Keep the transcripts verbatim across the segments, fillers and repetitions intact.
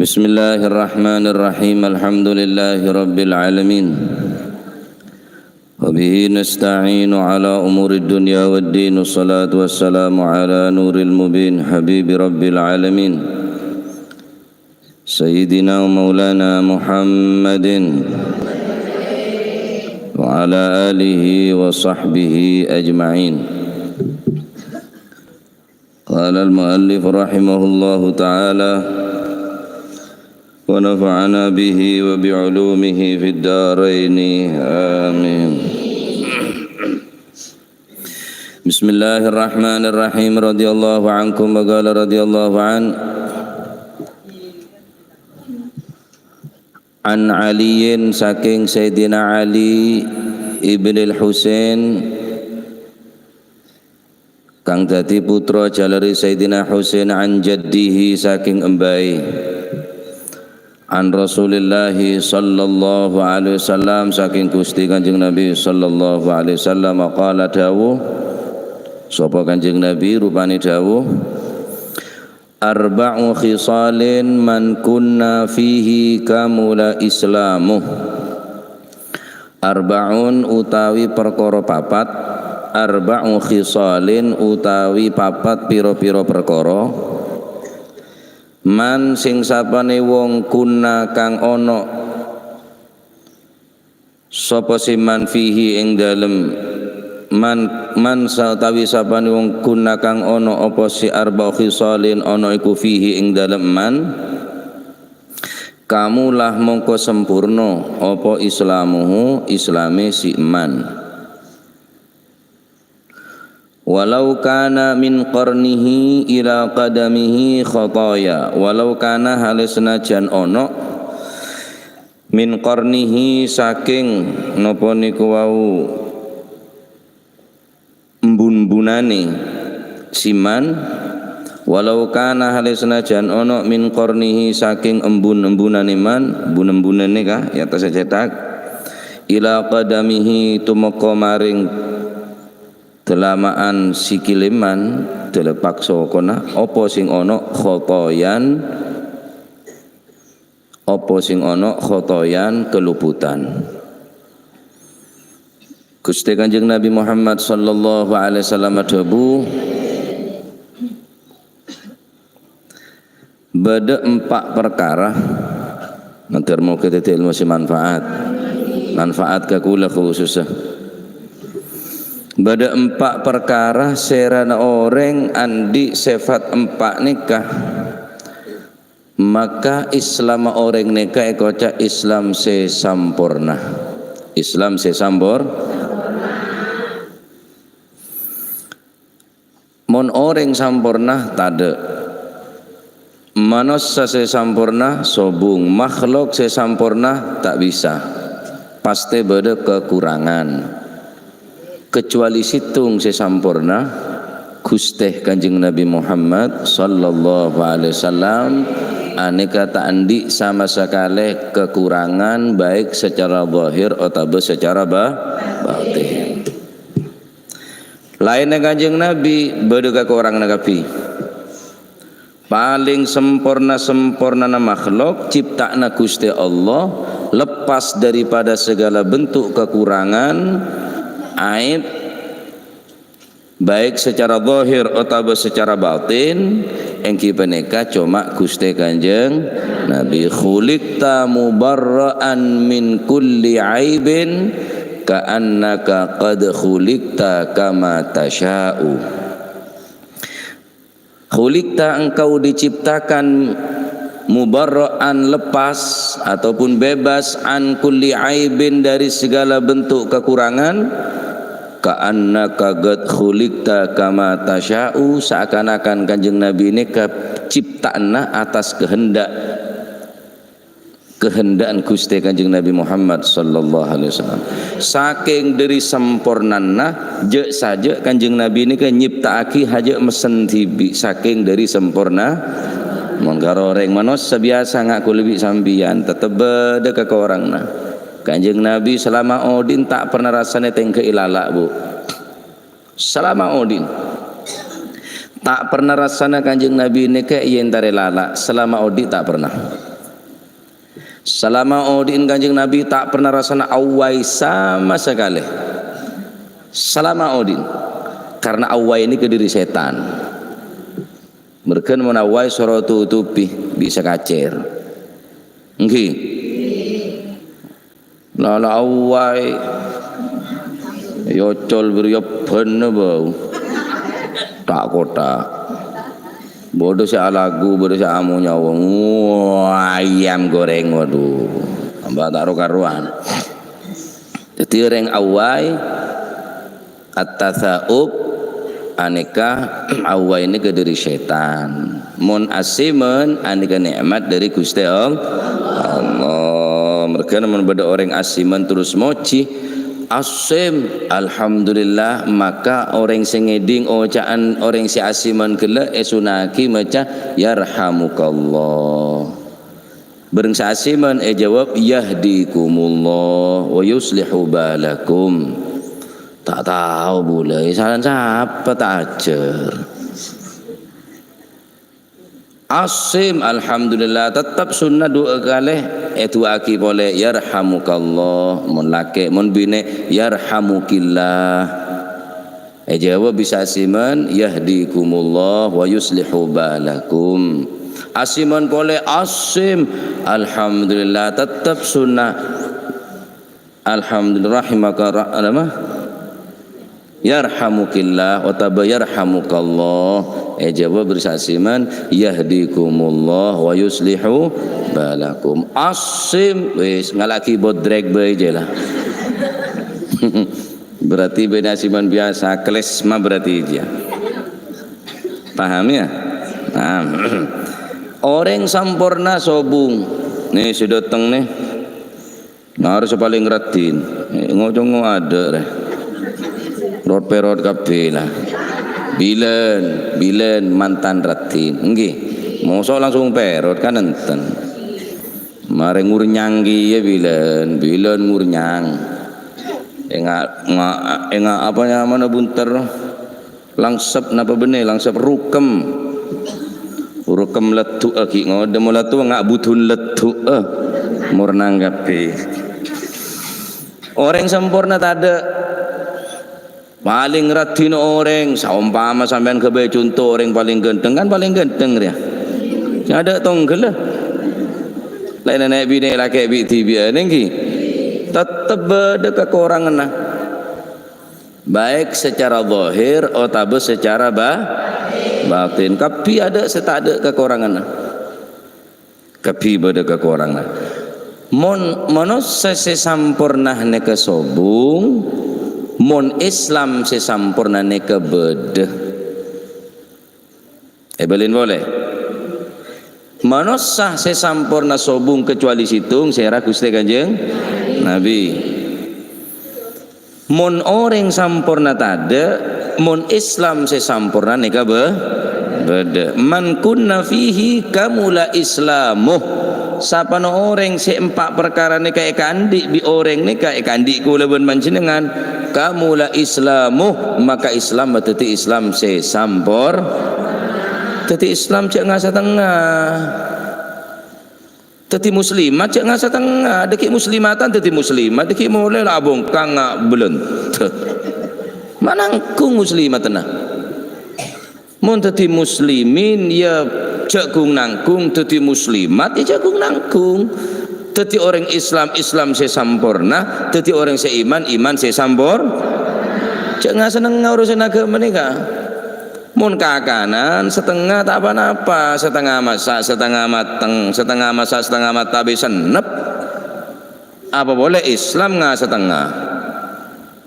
Bismillahirrahmanirrahim. Alhamdulillahirabbil alamin. Wa bihi nasta'inu ala umurid dunya waddin. Wassalatu wassalamu ala nuril mubin habibi rabbil alamin. Sayyidina wa maulana Muhammadin wa ala alihi wa sahbihi ajma'in. Qala al-muallif rahimahullahu ta'ala wa nafa'ana bihi wa bi ulumihi fid daraini. Amin. Bismillahirrahmanirrahim. Radhiyallahu ankum wa qala radhiyallahu an. An Aliyin, saking Sayyidina Ali ibnil Husain, kang dadi putra jalari Sayyidina Husain, an jaddihi, saking embae. An Rasulillahi sallallahu alaihi wasallam, saking Gusti Kanjeng Nabi sallallahu alaihi wasallam, qala, dawuh, sapa Kanjeng Nabi rupane dawuh, "Arba'u khisalin man kunna fihi kamula islamuh." Arba'un utawi perkara papat, arba'u khisalin utawi papat pira-pira perkara, man sing sapane wong kunna kang ana sapa si man fihi ing dalem man, man sa-, utawi sapane wong kunna kang ana apa si arba'u khisalin ana iku fihi ing dalem man, kamulah mongko sempurna apa islamuhu, islame si man. Walau kana min qarnihi ila qadamihi khataya. Walau kana, hale senajan ana, min qarnihi, saking napa niku wau embun-embunane si man. Walau kana, hale senajan ana, min qarnihi, saking embun-embunane man, embun-embunane ka, ya, atas cetak. Ila qadamihi, tumeka maring dalamaan sikile man, dalepak sokona, apa sing ana khotoyan, apa sing ana khotoyan keluputan. Guste Kanjeng Nabi Muhammad sallallahu alaihi wasallam adhabu, Bâdâ empa' parkara. Mandhâr moghâ dhâddhi ilmu sè manfaat. Manfaat ka kaulâ khusussa. Bâdâ empa' parkara sèrana orèng andi' sèfat empa' nèka, maka Islamma orèng nèka èkoca' Islam sè samporna. Islam sè sampor-, Mon orèng samporna, tadâ'. Manossa sè samporna, sobung. Makhlok sè samporna, ta' bisa. Pastè bâdâ kakorangan. Kecuali sèttong sè samporna, Ghustè Kanjeng Nabi Muhammad sallallahu alaihi wasallam, anèka ta' andi' sama sakalè kakorangan, baik secara zahir otabâ secara ba-, batin. Laènna Kanjeng Nabi, bâdâ kakoranganna kabbhi. Palèng samporna-sampornana makhlok cipta'anna Ghustè Allah, lepas daripada segala bentuk kekurangan, aib, baik secara zahir otabâ secara batin, èngghi panèka coma Ghustè Kanjeng Nabi. "Khuliqta mubarra'an min kulli aibin, ka'annaka qad khuliqta kama tasya'u." Khuliqta, engkau diciptakan, mubarra'an, lepas ataupun bebas, an kulli aibin, dari segala bentuk kekurangan, ka'annaka qad khuliqta kama tasya'u, seakan-akan Kanjeng Nabi nèka cipta'anna atas kehendak kahenda'an Ghustè Kanjeng Nabi Muhammad sallallahu alaihi wasallam. Sakèng dâri sampornana, jâ'-sajâ' Kanjeng Nabi nèka nyipta'aghi hajâ' messen dhibi', sakèng dâri samporna. Mon karo orèng manossa biyasa ngaku lebbi sampèyan, tettep bâdâ kakoranganna. Kanjeng Nabi salama odi'na ta' pernah rassana tèngghâ'i lala', Bu. Salama odi'. Ta' pernah rassana Kanjeng Nabi nèka èyentarè lala', salama odi' ta' pernah. Salama odi'na Kanjeng Nabi ta' pernah rassana awway sama sakalè. Salama odi'na. Karena awway nèka dhâri sètan. Merghâna mon awway soro tutupè bi' sakacèr. Èngghi. La la awway. Èocol bâriyâ bân bâu. Ta' kotha. Bâdâ sè alagu, bâdâ sè amonyawa. Wah, ayam goreng, waduh. Tambah ta' ro-karowan. Dhâddhi orèng awway, at-tatsa'ub, anèka awway nèka dhâri sètan. Mon asèmon, anèka nè'mat dhâri Ghustè Allah. Allah. Merghâna mon bâdâ orèng asèmon terros mojhi, "Asèm, alhamdulillah," maka orèng sè ngèdhing oca'an orèng sè asèmon ghellâ' èsunna'aghi maca, "Yarhamukallah." Bhâreng sè asèmon èjâwâb, "Yahdikumullah wa yuslihu balakum." Ta' tao bulâ, èsalana sapa ta' ajhâr. Asèm, alhamdulillah, tettep sunnah du'a kalè, èdu'aaghi polè, "Yarhamukallah," mon lakè', mon binè', "Yarhamukillah." Èjâwâb bi' sè asèmon, "Yahdikumullah wa yuslihu balakum." Asèmon polè, asèm, alhamdulillah, tettep sunnah. Alhamdulillah, rahimaka ra-, apa? Yarhamukillah, otabâ yarhamukallah. Èjâwâb bi' sè asèmon, "Yahdikumullah wa yuslihu balakum." Asèm, wis, ngala'aghi bodrek bhâi jâ la. Berarti bâdâ asèmon biasa, klesma berarti jâ. Paham ya? Paham. Orèng samporna sobung. Nè, sè dâteng nè. Ngarè sè palèng raddhin. Nè, ngocongo adâ' rè. Rot-pèrot kabbhi la. Bilân, bilân mantan raddhin. Èngghi. Mosok langsung pèrot kan enten. Marè ngurnyang kèya bilân, bilân ngurnyang. Enga', nga-, enga' apa nyamana bunter? Langsep napa bânnè? Langsep rukem. Rukem leddu'â ghi' ngodâ mola towa nga' budun leddu'â. Murnang kabbhi. Orèng samporna tadâ'. Palèng raddhin orèng, saompama sampèyan ghâbây conto orèng palèng ghântheng, kan palèng ghântheng rèya. Sè adâ' tongghâlla. Laèn nè' binè' lakè' bi'-dhibi'ân èngghi. Tettep bâdâ kakoranganna. Baik secara zahir otabâ secara ba-, batin. Kabbhi adâ' sè tadâ' kakoranganna. Kabbhi bâdâ kakorangan. Mon manossa sè samporna nèka sobung, mon Islam sè samporna nèka bâdâ. Èbâlin polè. Manossa sè samporna sobung kecuali sèttong, sèra Ghustè Kanjeng Nabi. Mon orèng samporna tadâ', mon Islam sè samporna nèka bâ-, bâdâ. "Man kunna fihi kamula islamuh." Sapana orèng sè empa' parkara nèka èkaandi' bi' orèng nèka, èkaandi' kaulâ bân panjhennengngan, kamula islamuh, maka Islam madhâddhi Islam sè sampor-, dhâddhi Islam jhâ' nga-satengnga. Dhâddhi muslimat jhâ' nga-satengnga, dhâggi' muslimatan dhâddhi muslimat, dhâggi' molè la abhungkang nga' bâlândhâ. Ma' nangghung muslimatanna. Mon dhâddhi muslimin, ya jhâ' ghung-nangghung, dhâddhi muslimat, ya jhâ' ghung-nangghung. Dhâddhi orèng Islam, Islam sè samporna, dhâddhi orèng sè iman, iman sè sampor-, jhâ' nga-satengnga urusan aghâma nèka. Mon kakanan, satengnga ta' pa-napa, satengnga massa', satengnga mateng, satengnga massa', satengnga mata bi' sennep. Apa polè Islam nga-satengnga?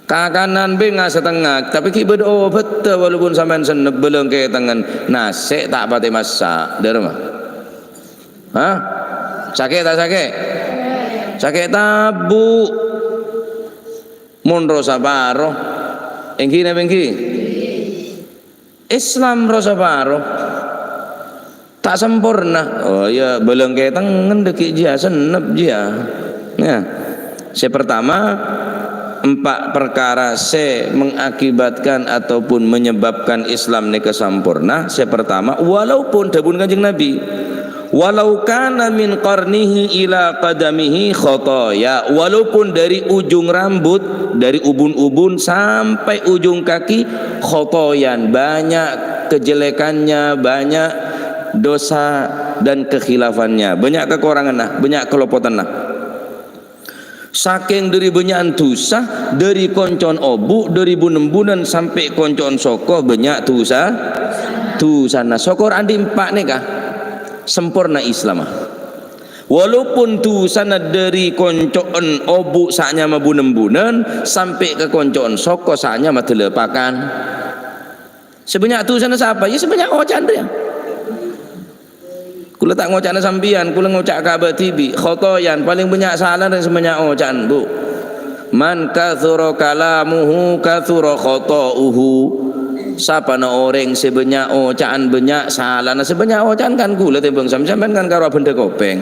Kakanan bi' nga-satengnga, tapè ghi' bâdâ obhâddhâ, walaupun sampèyan sennep bâlâng kètengngen, nasè' ta' patè massa'. Dârâmma? Hah? Sakè' ta' sakè'? Sakè' tabu'. Mon rosa paro. Èngghi napa èngghi? Islam rosa paro. Ta' samporna. Oh, ya, bâlâng kètengngen dhâggi' jiyâ, sennep jiyâ. Ya. Sè pertama, empa' parkara sè mengakibatkan ataupun menyebabkan Islam nèka samporna. Sè pertama, walaupun dhâbuna Kanjeng Nabi, "Walau kana min qarnihi ila qadamihi khataya." Walaupun dari ujung rambut, dari ubun-ubun sampai ujung kaki, khotoyan, banyak kejelekannya, banyak dosa dan kekhilafannya, banyak kekuranganna, banyak kelopotanna. Sakèng dhâri bânnya'an dhusa, dhâri konco'an obu', dhâri bun-embunan sampè' konco'an soko bânnya' dhusa, dhusana. Sokor andi' empa' nèka, samporna Islamma. Walaupun dhusana dhâri konco'an obu' sa'nyama bun-embunan, sampè' ka konco'an soko sa'nyama dâlâpakan. Sè bânnya' dhusana sapa? Iyâ, sè bânnya' oca'an rèya. Kaulâ ta' ngoca'na sampèyan, kaulâ ngoca' ka abâ' dhibi'. Khotoyan, palèng bânnya' salana sè bânnya' oca'an, Bu. "Man kathura kalamuhu kathura khata'uhu." Sapana orèng sè bânnya' oca'an, bânnya' salana. Sè bânnya' oca'an kan kaulâ tèmbhâng sampèyan, sampèyan kan karo abhendhâ kopèng.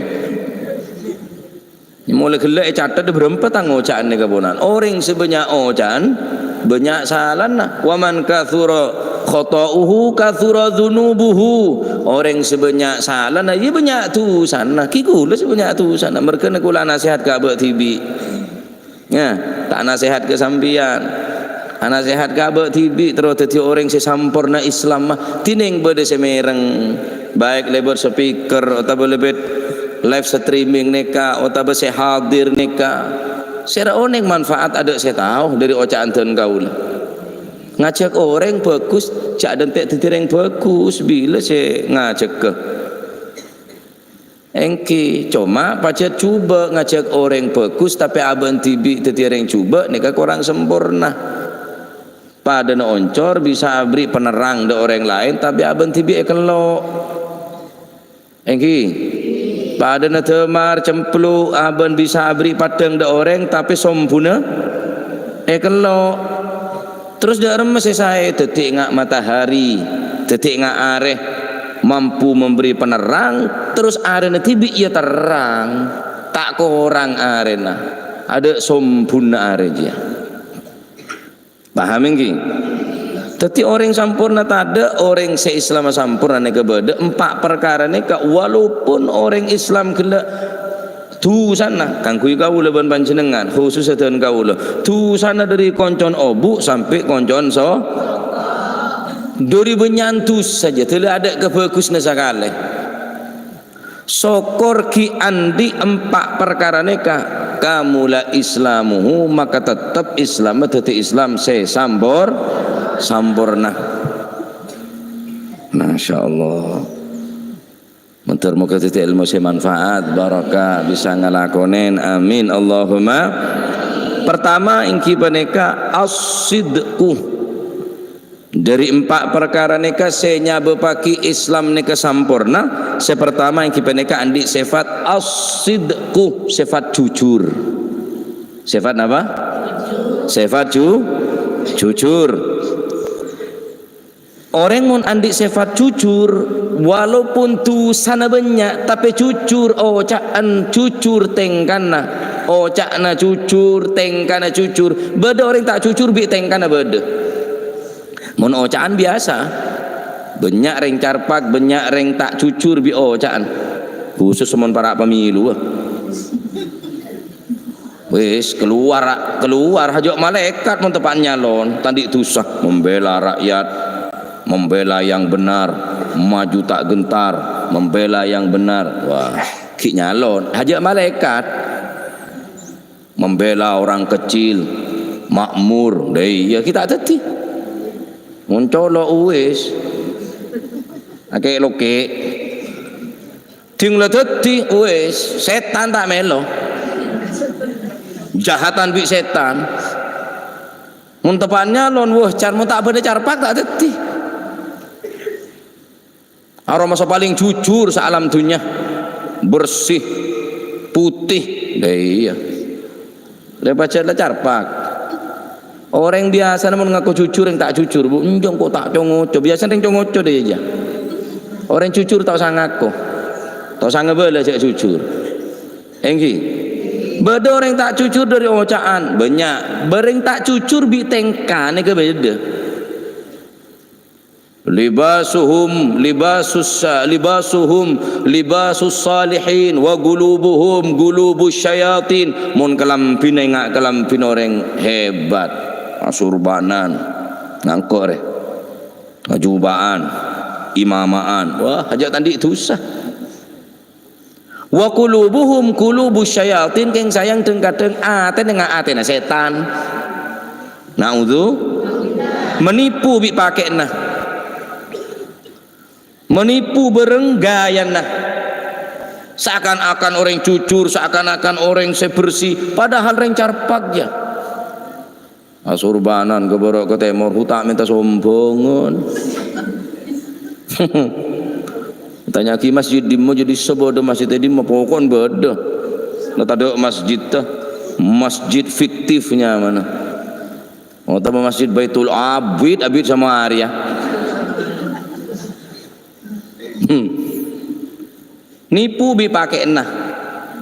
Molaè ghellâ' ècatet bârâmpa tang oca'an nèka ponapa. Orèng sè bânnya' oca'an, bânnya' salana. "Wa man kathura khata'uhu kathura dzunubuhu." Orèng sè bânnya' salana, iyâ bânnya' dhusana. Ghi' kaulâ sè bânnya' dhusana. Marghâna kaulâ nasèhat ka abâ' dhibi'. Yâ, ta' nasèhat ka sampèyan. Anasèhat ka abâ' dhibi' terro dhâddhi orèng sè samporna Islamma. Dhinèng bâdâ sè mèreng, baik lèbât speaker otabâ lèbât live streaming nèka, otabâ sè hadir nèka. Sèra onèng manfaat adâ' sè tao dhâri oca'an dân kaulâ. Ngajhâk orèng bhâghus, jhâ' dântè' dhâddhi rèng bhâghus bilâ sè ngajhâghâ. Èngghi, coma pajhât jhubâ' ngajhâk orèng bhâghus, tapè abâ'na dhibi' dhâddhi rèng jhubâ' nèka korang samporna. Padâna oncor bisa aberri' panerrang dâ' orèng laèn, tapè abâ'na dhibi' èkello'. Èngghi, padâna dâmar cemplo, abâ'na bisa aberri' paddhâng dâ' orèng, tapè sombhuna èkello'. Terros dâ' remma sè saè? Dhâddhi enga' matahari, dhâddhi enga' arè, mampu memberi penerrang, terros arèna dhibi' iyâ terrang, ta' korang arèna, adâ' sombhuna arè jiyâ. Paham èngghi? Dhâddhi orèng samporna tadâ', orèng sè Islamma samporna nèka bâdâ, empa' parkara nèka, walaupun orèng Islam ghellâ' dhusana, kaangghuy kaulâ bân panjhennengngan, khusus dân kaulâ. Dhusana dhâri konco'an obu' sampè' konco'an so-, dhâri bânnya'an dhusa jiyâ, dhâddhi adâ' kabhâghusna sakalè. Sokor ghi' andi' empa' parkara nèka, kamula islamuhu, maka tettep Islamma dhâddhi Islam sè sambor-, samporna. Masya Allah. Moghâ-moghâ dhâddhi èlmo sè manfaat, barokah, bisa ngalakonè. Amin, Allahumma. Pertama, èngghi panèka as-sidqu. Dhâri empa' parkara nèka sè nyabâbbhâghi Islam nèka samporna, sè pertama èngghi panèka andi' sèfat as-sidqu, sèfat jujur. Sèfat napa? Sèfat ju-, jujur. Orèng mon andi' sèfat jujur, walaupun dhusana bânnya', tapè jujur oca'an, jujur tèngkana. Oca'na jujur, tèngkana jujur. Bâdâ orèng ta' jujur bi' tèngkana bâdâ. Mon oca'an biyasa. Bânnya' rèng carpak, bânnya' rèng ta' jujur bi' oca'an. Khusus mon para' pamilu, ah. Wis, keluar, keluar, hajâ' malaèkat mon teppa'na nyalon, ta' andi' dhusa, membela rakyat, membela yang benar, maju tak gentar, membela yang benar. Wah, ghi' nyalon, hajâ' malaèkat. Membela orang kecil, makmur, dâ' iyâ ghi' ta' dhâddhi. Mon colo' wis. Akè' lokè'. Dhing la dhâddhi, wis, sètan ta' mèlo. Jahatan bi' sètan. Mon teppa'na nyalon, wah, car-, mon ta' bâdâ carpak ta' dhâddhi. Aromasa palèng jujur saalam dhunnya. Bersih, putih. Lah iyâ. Lè pajhât la carpak. Orèng biyasana mon ngako jujur, rèng ta' jujur, Bu, enjâ' ko' ta' co-ngoco. Biyasana rèng co-ngoco dâ' iyâ. Orèng jujur ta' osa ngako. Ta' osa ngabâlâ jhâ' jujur. Èngghi. Bâdâ orèng ta' jujur dhâri oca'an, bânnya'. Bârèng ta' jujur bi' tèngka nèka bâdâ. Libasuhum libasus sa-, libasuhum libasus salihin wa gulubuhum gulubus syayatin. Mon kalambhina enga' kalambhina orèng hebat. Asurbanan. Ngangko' rè. Ajuba'an. Imama'an. Wah, aja' ta' andi' dhusa. Wa qulubuhum qulubus syayatin, kèng sayang dhâng-kadhâng atèna nga-, atèna sètan. Naudzu-, manipu bi' pakè'na. Manipu bhârâng ghâjâna. Seakan-akan orèng jujur, seakan-akan orèng sè bersih, padahal rèng carpak, ya. Asurbanan ka bârâ' ka tèmor, hu ta' mènta sombhângan. Tanya'aghi masjid dimma, jadi sabâdâ masjid è dimma, pokokna bâdâ. La tadâ' masjid, ta. Masjid fiktif nyamana. Otabâ Masjid Baitul Abid, Abid Samaria. Hmm. Nipu bi' pakè'na.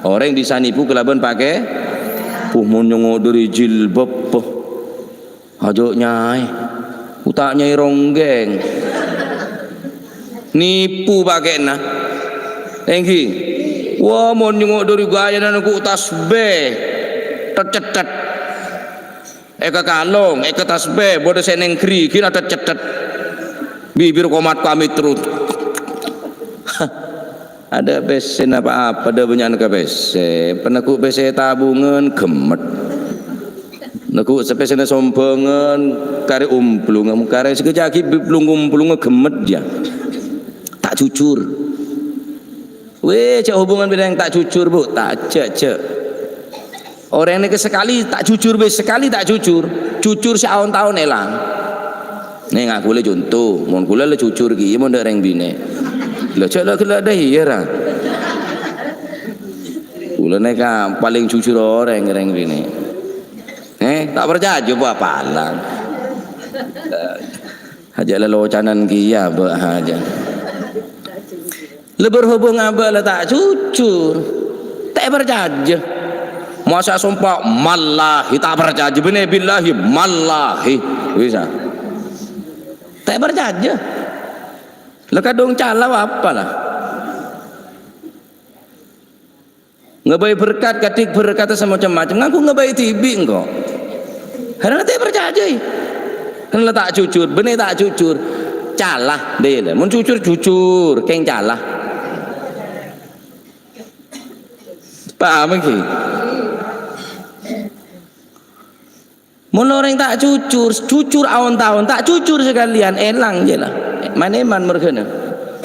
Orèng bisa nipu kalabân pakè-, puh, mon nyongngo' dâri jilbab, puh. Aja' nyaè. Hu ta' nyaè rongghèng. Nipu pakè'na. Èngghi. Wah, mon nyongngo' dâri ghâjâna nèko tasbih. Tet-cettet. Èkakalong, èkatasbih, bâdâ sè nènggri, ghi' la tet-cettet. Bibir komat-kamit terros. Adâ' pèssèna pa-apa, dâ' bânnya'na ka pèssè. Panèko pèssè tabungan, ghemmet. Nèko sè pèssèna sombhângan, karè omplung, karè sakejjhâ' ghi' bi' plung-omplungnga ghemmet, ya. Ta' jujur. Wè, jhâ' hubungan bi' rèng ta' jujur, Bu. Ta', jhâ', jhâ'. Orèng nèka sakalè ta' jujur, wis sakalè ta' jujur. Jujur saaon-taon èlang. Nèng, kaulâ conto, mon kaulâ la jujur kèya mon dâ' rèng binè'. La jhâ' la ghellâ' dâ' iyâ, ra. Kaulâ nèka palèng jujur orèng, rèng binè'. Eh, ta' parcajâ, Bu, apalang. Hajâ' la locanan kèya, Bu, hajâ'. La berhubung abâ' la ta' jujur, ta' èparcajâ. Masa sompa, "Mallahi, ta' parcajâ." Bânnè, "Billahi, mallahi." Bisa. Ta' èparcajâ. La kadhung cala apa la? Ngabâi berkat, kadhi berkat samacem-macem. Nganggu ngabâi dhibi' engko'. Karena ta' èparcajâi. Karena ta' jujur, bânnè ta' jujur. Cala, dâ' iyâ la. Mon jujur, jujur, kèng cala. Paham, èngghi? Mon orèng ta' jujur, jujur aon-taon, ta' jujur sakalèyan, èlang, jâ la. Man-èman merghâna.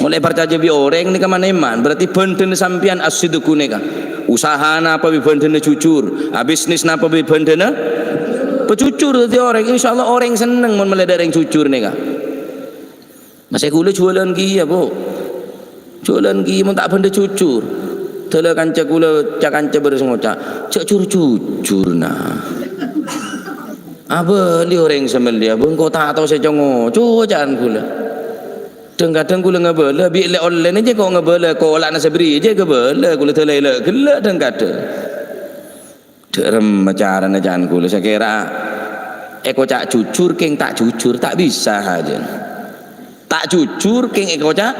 Mon èparcajâ bi' orèng nèka man-èman, berarti bhândhâna sampèyan as-sidqu nèka. Usaha napa bi' bhândhâna jujur, a, bisnis napa bi' bhândhâna pajujur dâddhi orèng. Insyaallah orèng senneng mon mellè dâ' rèng jujur nèka. Masè kaulâ juwâlân kèya, Bu. Juwâlân kèya mon ta' bhândhâ jujur. Dâlâ kanca kaulâ, ca-kanca bârâs ngoca', "Jhâ' jur-jujur, na." Abâli orèng sè mellèya, "Bu, engko' ta' tao sè co-ngoco," ca'na kaulâ. Dhâng-kadhâng kaulâ ngabâlâ, bi' lè-ollèna jhâ' ko' ngabâlâ, kola'na sè bârri' jhâ' kabâlâ, kaulâ dâlâ èlâ ghellâ' dhâng-kadhâng. Dâ' remma carana ca'na kaulâ, sakèra èkoca' jujur, kèng ta' jujur, ta' bisa, hajân. Ta' jujur, kèng èkoca'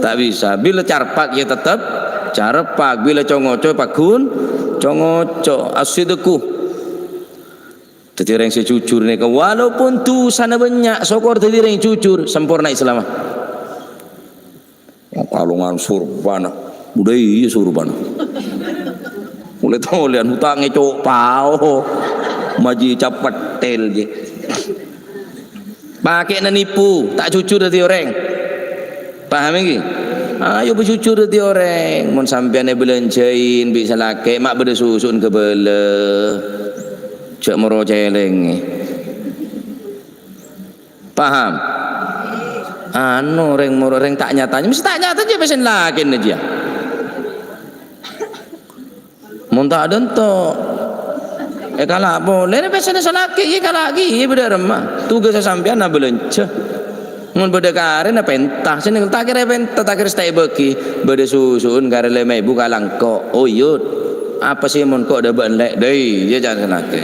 ta' bisa. Bilâ carpak, ya tettep carpak. Bilâ co-ngoco, paggun co-ngoco. As-sidqu. Dâddhi orèng sè jujur nèka, walaupun dhusana bânnya', sokor dâddhi orèng jujur, samporna Islamma. Kalongan surbana. Budaya iya surbana. Mulai tolèyan utangè co' pao. Maji capetel ji. Pakèna nipu, ta' jujur dâddhi orèng. Paham èngghi? Ayo bâ jujur dâddhi orèng. Mon sampèyan èbâlânjhâi bi' sè lakè', ma' bâdâ susu'na kabâlâ. Jhâ' moro cèlèngè. Paham? Anu, rèng moro rèng ta' nyatanya, mesti ta' nyata jiyâ pèssèna lakèna jiyâ. Mon ta' dânto', èkala' polè, nè pèssèna sè lakè', iyâ èkala' kèya, bâdâ remma. Tugassa sampèyan abâlânjhâ. Mon bâdâ karèna pènta, sè nèng ta' kèra pènta, ta' kèra sè ta' èbâghi. Bâdâ susu'na karè lèma èbu kala engko'. Oh, iyâ. Apa sè mon ko' dâ' bâ'na lè'? Dâi, iyâ, ca'na sè lakè.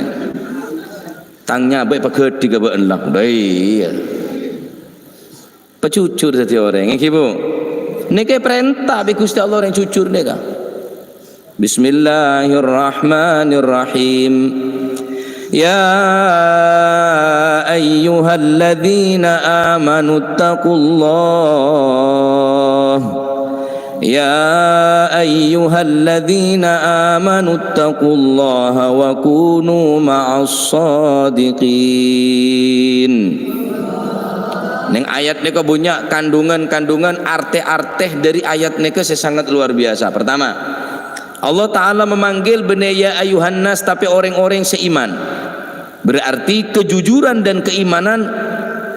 Tang nyabâ' èpaghâdhi ka bâ'na la. Dâi, iyâ. Pajujur dhâddhi orèng, èngghi, Bu? Nèka èparènta bi' Ghustè Allah orèng jujur nèka. Bismillahirrahmanirrahim. Ya ayyuhalladzina amanu taqullah. Ya ayyuhalladzina amanu taqullaha wa kunu ma'as shadiqin. Neng ayat nèka bânnya' kandungan-kandungan, artè-artè dhâri ayat nèka sè sangat luar biasa. Pertama, Allah Ta'ala memanggil bânnè ya ayyuhan nas, tapè orèng-orèng sè iman. Berarti kejujuran dan keimanan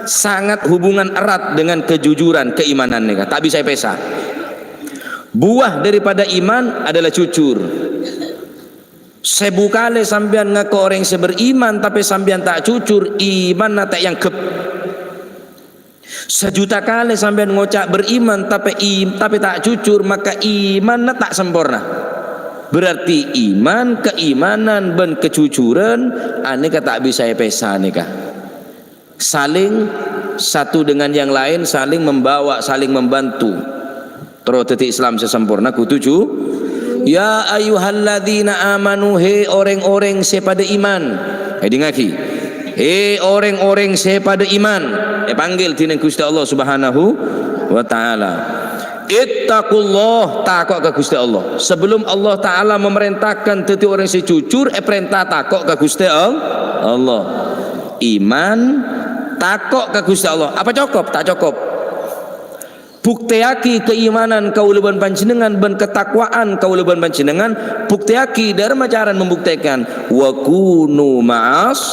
sangat hubungan erat dengan kejujuran, keimanan nèka. Ta' bisa èpèsa. Buah daripada iman adalah jujur. Sèbu kalè sampèyan ngako orèng sè beriman, tapè sampèyan ta' jujur, imanna ta' èangghep. Sajuta kalè sampèyan ngoca' beriman, tapè im-, tapè ta' jujur, maka imanna ta' samporna. Berarti iman, keimanan, bân kejujuran, anèka ta' bisa èpèsa nèka. Saling satu dengan yang lain, saling membawa, saling membantu. Terro dhâddhi Islam sè samporna kodhu ju-, "Ya ayyuhalladzina amanu, he orèng-orèng sè padâ iman." Èdingngaghi. "He orèng-orèng sè padâ iman." Èpanggil dhinèng Ghustè Allah Subhanahu wa Ta'ala. "Ittaqullah," tako' ka Ghustè Allah. Sebelum Allah Ta'ala memerintahkan dhâddhi orèng sè jujur, èparènta tako' ka Ghustè Al-, Allah. Iman, tako' ka Ghustè Allah. Apa cokop? Ta' cokop. Buktèyaghi keimanan kaulâ bân panjhennengngan bân ketakwaan kaulâ bân panjhennengngan, buktèyaghi. Dâ' remma carana membuktikan, "Wa kunu ma'as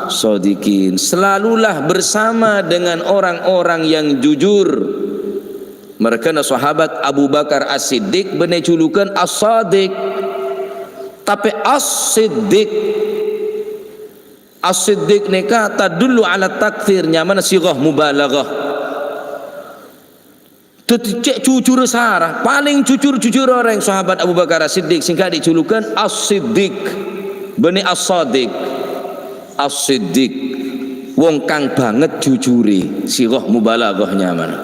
shadiqin." Selalulah bersama dengan orang-orang yang jujur. Marghâna sahabat Abu Bakar As-Siddiq bânnè julukan As-Shadiq. Tapè As-Siddiq, As-Siddiq nèka tadullu ala taktsir, nyamana sighah mubalaghah. Dhâddhi cè' jujur sara, palèng jujur-jujur orèng, sahabat Abu Bakar As-Siddiq, sèngghâ dijulukan As-Siddiq, bânnè As-Shadiq. As-Siddiq, wong kang bângèt jujurè, sighah mubalaghah nyamana.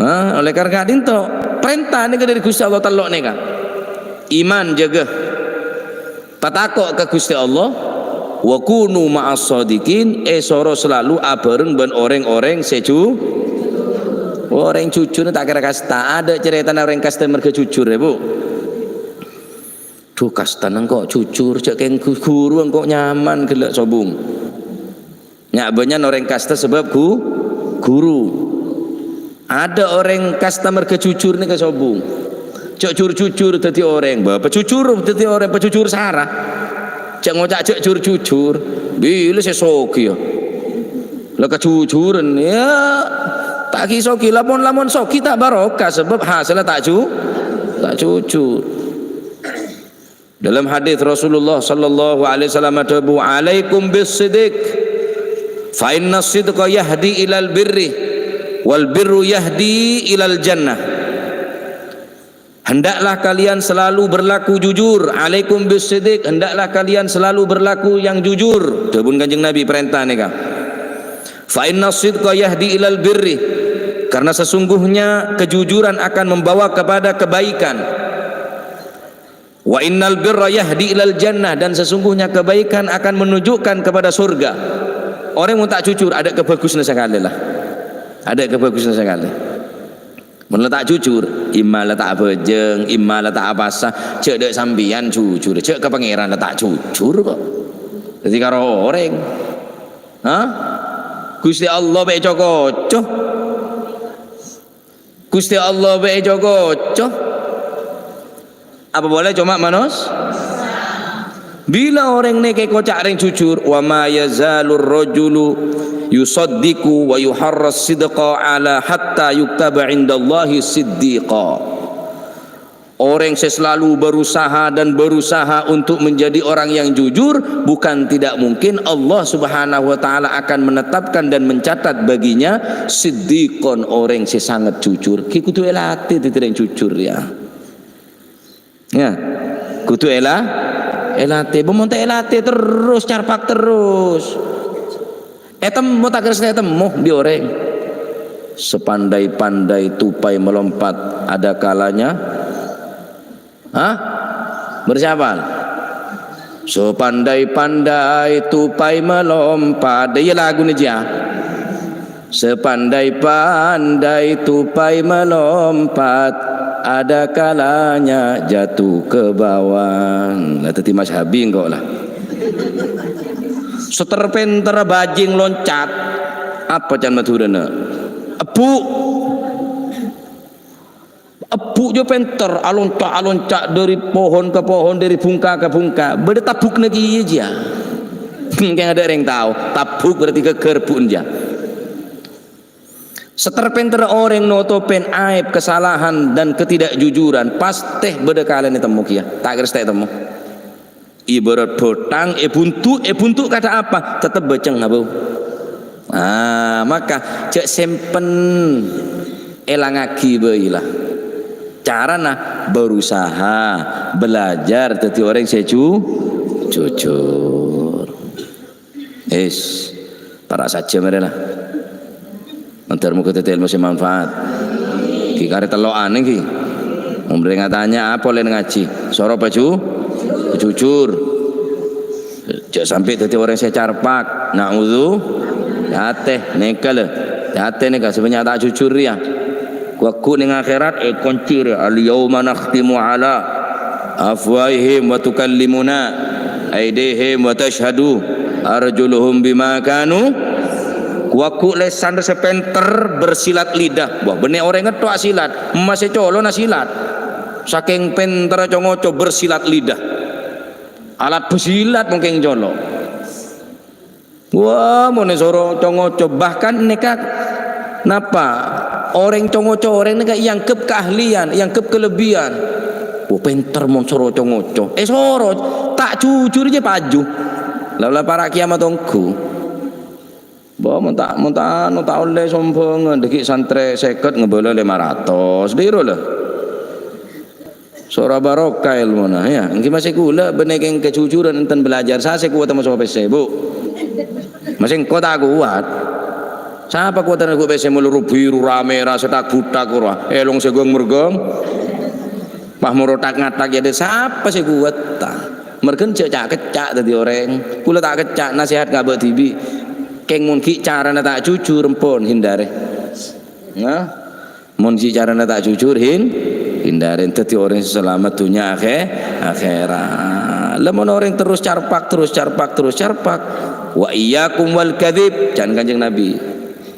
Nah, oleh karena ka'dinto, parènta nèka dâri Ghustè Allah tello' nèka. Iman, jâgâ. Patako' ka Ghustè Allah, "Wa kunu ma'as shadiqin," èsoro salalu abhâreng bân orèng-orèng sè ju-, orèng jujur ta' kèra kasta. Adâ' carètana orèng kasta marghâ jujur, ya, Bu? Dhu, kastana engko' jujur, jhâ' kèng gu-, ghuru engko' nyaman ghellâ' sobung. Nya' bânnya'an orèng kasta sabâb gu-, ghuru. Adâ' orèng kasta marghâ jujur nèka sobung. Jhâ' jur-jujur dhâddhi orèng, bâ, pajujur dhâddhi orèng, pajujur sara. Jhâ' ngoca' jhâ' jur-jujur. Bilâ sè soghi, ya. La kajujuran, ya, ta' ghi' soghi. Lamon-lamon soghi ta' barokah, sabâb hasèlla ta' ju-, ta' jujur. Dalam hadis Rasulullah sallallahu alaihi wasallam adhâbu, "Alaikum bis-sidq, fa inna sidqa yahdi ilal birri, wal birru yahdi ilal jannah." Hendaklah kalian selalu berlaku jujur. "Alaikum bis-sidq, hendaklah kalian selalu berlaku yang jujur." Dhâbuna Kanjeng Nabi parènta nèka. "Fa inna sidqa yahdi ilal birri." Karena sesungguhnya kejujuran akan membawa kepada kebaikan. "Wa innal birra yahdi ilal jannah," dan sesungguhnya kebaikan akan menunjukkan kepada surga. Orèng mon ta' jujur, adâ' kabhâghusna sakalè la. Adâ' kabhâghusna sakalè. Mon la ta' jujur, imma la ta' abhâjâng, imma la ta' apasa, jhâ' dâ' sampèyan jujur, jhâ' ka Pangèran la ta' jujur kok. Dhâddhi karo orèng. Hah? Ghustè Allah bâ' co-koco. Ghustè Allah bâ' co-koco. Apa polè coma manos-, bilâ orèng nèka èkoca' rèng jujur, "Wa ma yazalur rajulu yusaddiqu wa yuharras sidqa ala hatta yuktaba indallahi siddiqa." Orèng sè selalu berusaha dan berusaha untuk menjadi orang yang jujur, bukan tidak mungkin Allah Subhanahu wa Ta'ala akan menetapkan dan mencatat baginya siddiqon, orèng sè sanget jujur. Ghi kodhu èlatè dhâddhi rèng jujur, ya. Ya. Kodhu èla-, èlatè. Bân mon ta' èlatè terros, carpak terros. Ètemmo ta' kèra sè ètemmo bi' orèng. Sepandai-pandai tupai melompat ada kalanya. Hah? Bersapa? Sepandai-pandai tupai melompat. Iyâ laguna jiyâ. Sepandai-pandai tupai melompat, ada kalanya jatuh ke bawah. Lah, dhâddhi Mas Habi engko' lah. Sater-pènterra bajing loncat, apa can Madhurâna? Ebbhu'. Ebbhu' jiyâ pènter, alonca'-alonca' dhâri pohon ka pohon, dhâri bhungka ka bhungka. Bâdâ tabbhukna kèya jiyâ. Kèng adâ' rèng tao, tabbhuk berarti ghâggâr ebbhu'na jiyâ. Sater-pènterra orèng notopè aib, kesalahan, dan ketidakjujuran, pastè bâdâ kalana ètemmo kèya. Ta' kèra sè ta' ètemmo. Ibarat bâthang èbuntu', èbuntu' kadhâ' apa? Tettep bâceng, Abu. Ah, maka jhâ' sèmpen, èlangaghi bhâi la. Carana berusaha, belajar dhâddhi orèng sè ju-, jujur. Is, para' sajjhâm arè la. Mandhâr moghâ dhâddhi èlmo sè manfaat. Ghi' karè tello'an ghi. Mon rèng atanya apa ollè ngajhi? Soro paju-, jujur. Jhâ' sampè' dhâddhi orèng sè carpak. Na'udzu. Yâ atè, nèka lho. Yâ atè nèka, sè bânnya' ta' jujur rèya. Ghu-lagghu neng akhèrat èkonci rèya, "Al-yauma nakhtimu ala afwahihim wa tukallimuna aidihim wa tasyhadu arjuluhum bima kanu." Ghu-lagghu lèsan sè pènter bersilat lidah. Wah, bânnè orèng ngetto'a silat, emma sè colo' na silat. Sakèng pènterra co-ngoco bersilat lidah. Alat besilat mungkin colo'. Wah, mon èsoro co-ngoco, bahkan nèka napa? Orèng co-ngoco orèng nèka èangghep keahlian, èangghep kelebihan. Wah, pènter mon soro co-ngoco. Èsoro, ta' jujur jiyâ paju. La, la para' kiamat ongghu. Wah, mon ta', mon ta', anu, ta' ollè sombhângan, dhâggi' santrè sèket ngabâlâ lèma ratos. Dhiro la. Soro barokah èlmona, yâ. Ènggi masè ghulâ bânnè kèng kajujuran enten belajar. Sa sè kowat maso pèssè, Bu? Masè engko' ta' kowat. Sapa kowat ghun pèssè molo ru-biru, ra-mèra, sè tak-butak ora? Èlong sè ghâng-merghâng. Pas moro tak-ngatak yâ, sapa sè kowat ta'? Merghân jhâ' ca'-kecca' dhâddhi orèng. Ghulâ ta' kecca', nasèhat ngabâ' dhibi'. Kèng mon ghi' carana ta' jujur, empon, hindari. Nah. Mon ghi' carana ta' jujur, hin-, hindari, dhâddhi orèng sè salamet dhunnya akhè-, akhèrat. La mon orèng terros carpak, terros carpak, terros carpak. "Wa iyyakum wal kadzib," can Kanjeng Nabi.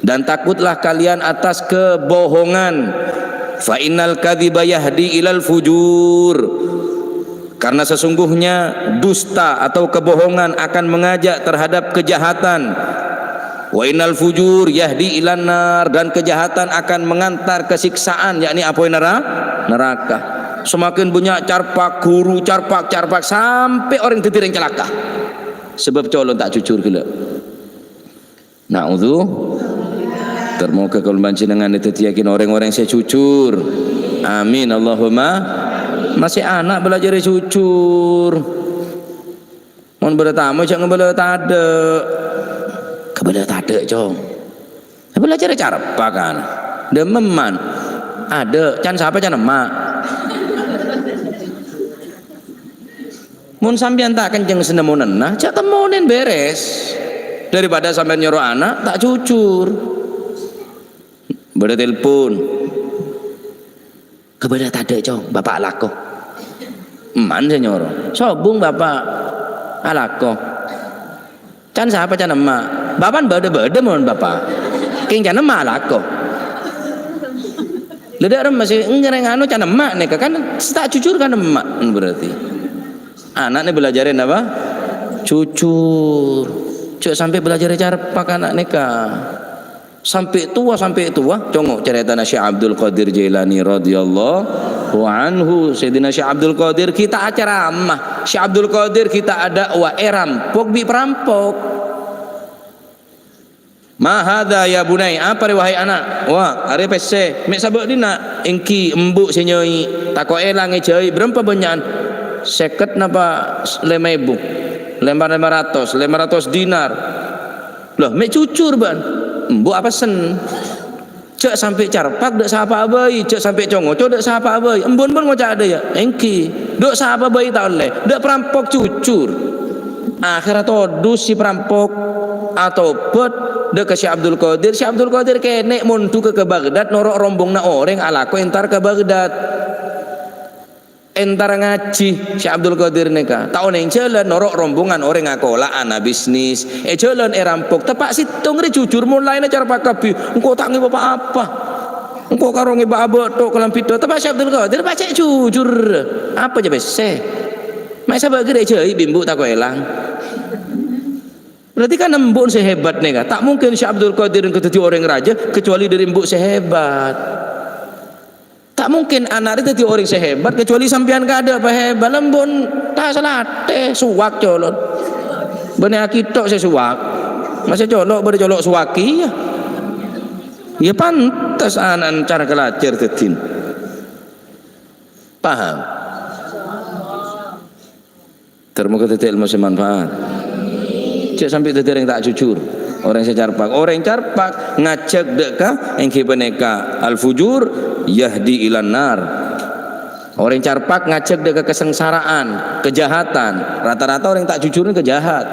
"Dan takutlah kalian atas kebohongan. Fa innal kadziba yahdi ilal fujur." Karena sesungguhnya dusta atau kebohongan akan mengajak terhadap kejahatan. "Wa innal fujur yahdi ilan nar," dan kejahatan akan mengantar ke siksaan, yakni apoy nera-, neraka. Semakin bânnya' carpak, ghuru carpak, carpak, sampè' orèng dhâddhi rèng calaka. Sabâb colo' ta' jujur ghellâ'. Na'udzu. Ter moghâ kaulâ panjhennengngan èdhâddhiyâghin orèng-orèng sè jujur. Amin, Allahumma. Masè ana' bhâlâjhârâ jujur. Mon bâdâ tamoy jhâ' ngabâlâ tadâ'. Kabâlâ tadâ', Cong. Bhâlâjhârâ carpak, kan. Dâmemman. Adâ', can sapa, can emma'. Mon sampèyan ta' kenceng sè nemmonana, jhâ' temmonè bèrès. Daripada sampèyan nyoro ana' ta' jujur. Bâdâ telpon. Kabâlâ tadâ', Cong, Bapa' alako. Emman sè nyoro. Sobung, Bapa', alako. Can sapa, can emma'? Bapa'en bâdâ-bâdâ mon Bapa'. Kèng can emma' alako. Lha dâ' remma sè ngerèng anu can emma' nèka kan sè ta' jujur kan emma' berarti. Ana'na bhâlâjhârâ napa? Jujur. Jhâ' sampè' bhâlâjhârâ carpak ana' nèka. Sampè' towa, sampè' towa, congo' carètana Syekh Abdul Qadir Jailani radhiyallahu anhu. Sayyidina Syekh Abdul Qadir ghi' ta' acaramah. Syekh Abdul Qadir ghi' ta' adâ'wa, èrampok bi' parampok. "Ma hadza ya bunai?" Apa rè, wahai ana'? "Wah, arèya pèssè." "Mè' sabâ' dinna'?" "Èngghi, embu' sè nyai'. Tako' èlang èjhâi'." "Bârâmpa bânnya'an?" "Sèket napa lèma èbu?" "Lèma, lèma ratos." "Lèma ratos dinar." Lah, mè' jujur, bân. Embu' apessen. Jhâ' sampè' carpak, dâ' sapa'a bhâi. Jhâ' sampè' co-ngoco, dâ' sapa'a bhâi. Embu'en pon ngoca' dâ' iyâ. Èngghi. Dâ' sapa'a bhâi ta' ollè. Dâ' parampok jujur. Akhèrra todus si parampok. Atobât dâ' ka Syekh Abdul Qadir. Syekh Abdul Qadir kènè' mondhughâ ka Baghdad noro' rombonganna orèng alako entar ka Baghdad. Entar ngajhi, Syekh Abdul Qadir nèka. Ta' onèng jhâlân, noro' rombongan orèng akola'an, abisnis. È jhâlân èrampok. Teppa' sèttong rè jujur, mon laènna carpak kabbhi. Engko' ta' ngèbâ pa-apa. Engko' karo ngèbâ abâ' tok kalambhi tok. Teppa' Syekh Abdul Qadir, pas cè' jujur. Apa jhâ' pèssè? Ma' sabâ' ghârâ jhâi' bi' embu' tako' èlang. Berarti kan embu'en sè hebat nèka. Ta' mungkin Syekh Abdul Qadir engko' dhâddhi orèng rajâ, kecuali dâri embu' sè hebat. Ta' mungkin ana' rè dhâddhi orèng sè hebat, kecuali sampèyan kadâ' pahebat. Lambon ta' salatè, suwak colok. Bânnè aki tok sè suwak. Masè colok, bâdâ colok suwak iyâ. Iyâ pantes ana'na cara kalajâr dhâddhina. Paham? Ter-moga dhâddhi ilmu sè manfaat. Jhâ' sampè' dhâddhi orèng ta' jujur, orèng sè carpak. Orèng carpak ngajhâk dâ' ka, èngghi panèka al-fujur yahdi ilan nar. Orèng carpak ngajhâk dâ' ka kasangsaraan, kejahatan. Rata-rata orèng ta' jujur nèka jahat.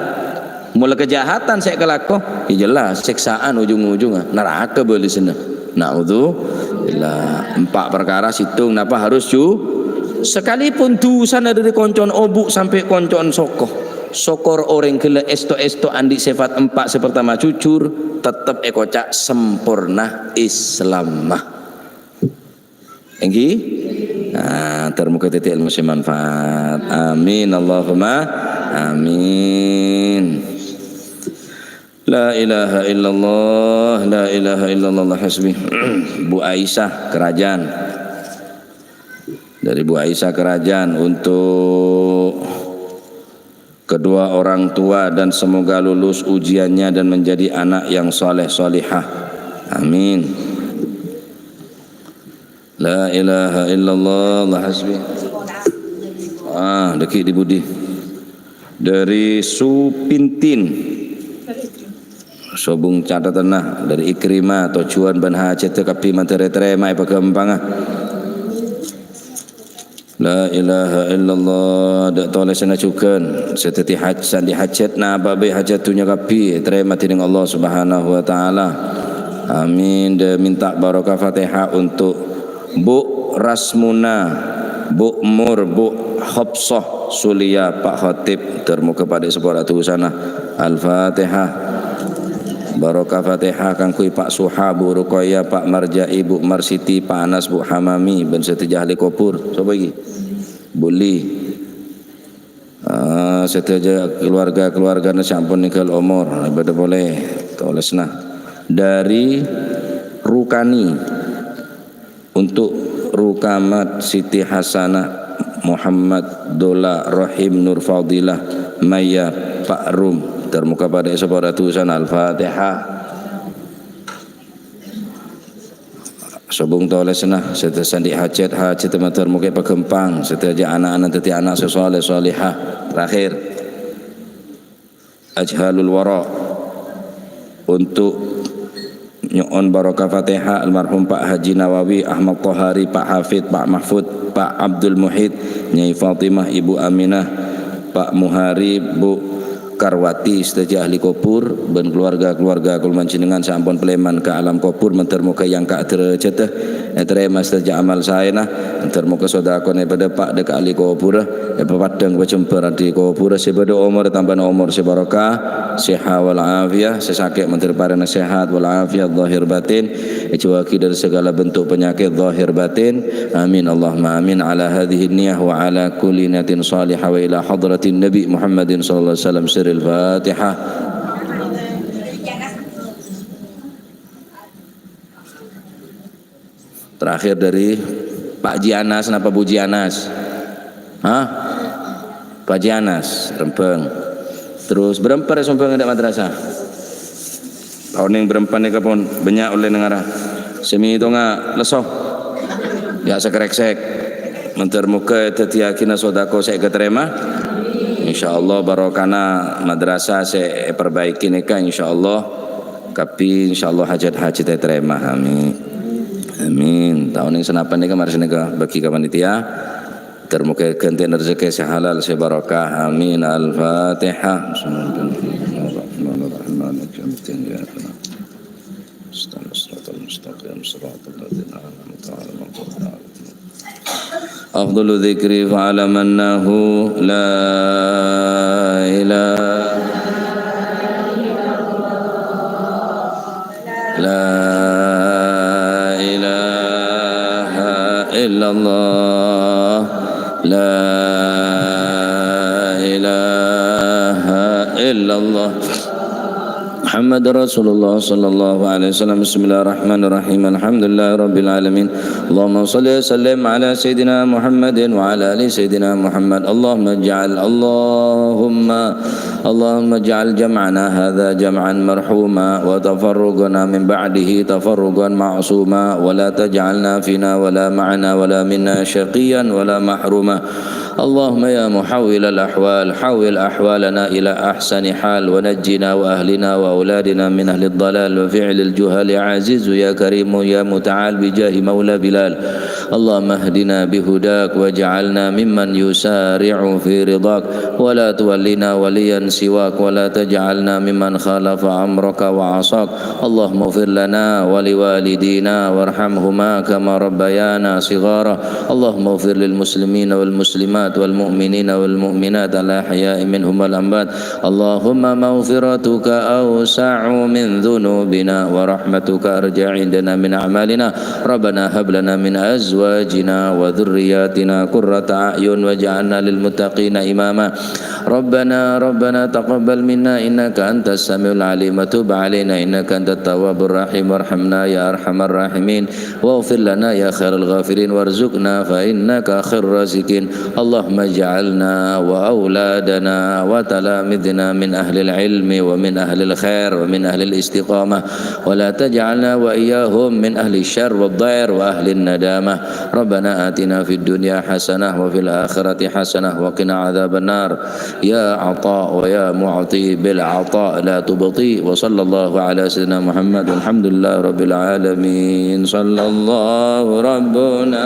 Mola kejahatan sè èkalako, ya jelas sèksaan ujung-ujungnga naraka bâlessânna. Na'udzubillah. Empa' parkara sèttong napa harus ju-, sekalipun dusana dâri konco'na obu' sampè' konco'na soko. Sokor orèng ghellâ' èsto-èsto andi' sèfat empa' sè partama jujur, tettep èkoca' samporna Islamma. Èngghi? Nah, ter-moga dhâddhi ilmu sè manfaat. Amin, Allahumma amin. La ilaha illallah, la ilaha illallah, hasbi. Bu Aisyah Kerajaan. Dari Bu Aisyah Kerajaan untuk kedua orang tua dan semoga lulus ujiannya dan menjadi anak yang saleh salihah. Amin. La ilaha illallah, Allah hasbi. Ah, dâgghi' di budi. Dari Supintin. Sobung catatanna dari Ikrimah, tojuan bân hajâddhâ kabbhi mandhâr ètarèma èpaghâmpanga. La ilaha illallah, dâ' tolèsanna jhughân. Sè dhâddhi haj-, sandi hajât napa bhâi hajât dhunnya kabbhi ètarèma dhinèng Allah Subhanahu wa Ta'ala. Amin. Dâ' minta barokah Fatihah untuk Bu Rasmuna, Bu Mur, Bu Hafsah, Sulia, Pak Khotib. Ter-moga padâ èsapora dusana. Al-Fatihah. Barokah Fatihah kaangghuy Pak Suha, Bu Ruqayyah, Pak Marja'i, Bu Marsiti, Pak Anas, Bu Hamami, bân sadhâjâ ahli kobhur. Sapa iki? Bully. Ah, sadhâjâ keluarga-keluargana sè ampon ninggal omor, ibadah polè tolèsna. Dari Rukani untuk Rukamat Siti Hasanah Muhammad Dola Rohim Nur Fadilah Maya Pak Rum. Ter-moga padâ èsapora dusana. Al-Fatihah. Sobung tolèsanna, sadhâjâ sandi hajât, hajât mandhâr moghâ èpaghâmpang, sadhâjâ ana'-ana' dhâddhi ana' sè saleh salehah. Terakhir, Ajhalul Wara untuk nyo'on barokah Fatihah almarhum Pak Haji Nawawi, Ahmad Tohari, Pak Hafid, Pak Mahfud, Pak Abdul Muhid, Nyai Fatimah, Ibu Aminah, Pak Muhari, Bu Karwati, sadhâjâ ahli kobhur, bân keluarga-keluarga kaulâ panjhennengngan sè ampon palèman ka alam kobhur, mandhâr moghâ èangka' dârâjhâddhâ, ètarèma sadhâjâ amal saèna, mandhâr moghâ sodakona èpadâpa' dâ' ka ahli kobhurrâ, èpapaddhâng pajembhâr ahli kobhurrâ, sè bâdâ omor ètambâna omor sè barokah, sehat wal afiyah, sè sakè' mandhâr parèna sehat wal afiyah, zahir batin, èjhâuwaghi dâri segala bentuk penyakit zahir batin. Amin, Allahumma amin. Ala hadhihi niyah wa ala kulli niyatin salihah wa ila hadratin Nabi Muhammadin sallallahu alaihi wasallam sirril Fatihah. Terakhir dari Pak Jianas, napa Bu Jianas? Hah? Pak Jianas, Rembang. Terus bârâmpa rè sombhângan dâ' madrasah? Onèng bârâmpa nèka pon bânnya' ollè nangara. Sè mètongnga lesso. Ya' sakrèksèk. Mandhâr moghâ èdhâddhiyâghina sodako sè èkatarèma. Insyaallah barokana madrasah sè èperbaiki nèka insyaallah kabbhi insyaallah hajat-hajat ètarèma. Amin. Amin. Taon sè sanapa nèka mara sè nèka bâgi ka panitia. Ter moga ghântèna rejhekkè sè halal sè barokah. Amin. Al-Fatihah. Bismillahirrahmanirrahim. Ihdinas siratal mustaqim, siratal ladzina an'amta 'alaihim, ghairil maghdubi 'alaihim. Afdalu dzikri fa'lam annahu la ilaha, la ilaha illallah, la ilaha illallah. Muhammadar Rasulullah sallallahu alaihi wasallam. Bismillahirrahmanirrahim. Alhamdulillahirabbil alamin. Allahumma shalli wa sallim ala sayyidina Muhammadin wa ala ali sayyidina Muhammad. Allahumma ij'al, Allahumma, Allahumma ij'al jam'ana hadza jam'an marhuma wa tafarruqana min ba'dihi tafarruqan ma'suma wa la taj'alna fina wa la ma'ana wa la minna syaqiyan wa la mahruma. اللهم يا محول الأحوال، حول أحوالنا إلى أحسن حال، ونجنا وأهلنا وأولادنا من أهل الضلال وفعل الجهال، يا عزيز يا كريم يا متعال، بجاه مولى بلال. اللهم اهدنا بهداك، واجعلنا ممن يسارع في رضاك، ولا تولنا وليا سواك، ولا تجعلنا ممن خالف أمرك وعصاك. اللهم اغفر لنا ولوالدينا وارحمهما كما ربيانا صغارا. اللهم اغفر للمسلمين والمسلمات والمؤمنين والمؤمنات الأحياء منهم والأموات. اللهم مغفرتك أوسع من ذنوبنا ورحمتك أرجى عندنا من أعمالنا. ربنا هب لنا من أزواجنا وذرياتنا قرة أعين واجعلنا للمتقين إماما. ربنا، ربنا تقبل منا إنك أنت السميع العليم وتب علينا إنك أنت التواب الرحيم وارحمنا يا أرحم الراحمين واغفر لنا يا خير الغافرين وارزقنا فإنك خير الرازقين. اللهم اجعلنا وأولادنا وتلامذنا من أهل العلم ومن أهل الخير ومن أهل الاستقامة ولا تجعلنا وإياهم من أهل الشر والضير وأهل الندامة. ربنا آتنا في الدنيا حسنة وفي الآخرة حسنة وقنا عذاب النار. يا عطاء ويا معطي بالعطاء لا تبطي. وصلى الله على سيدنا محمد والحمد لله رب العالمين. صلى الله ربنا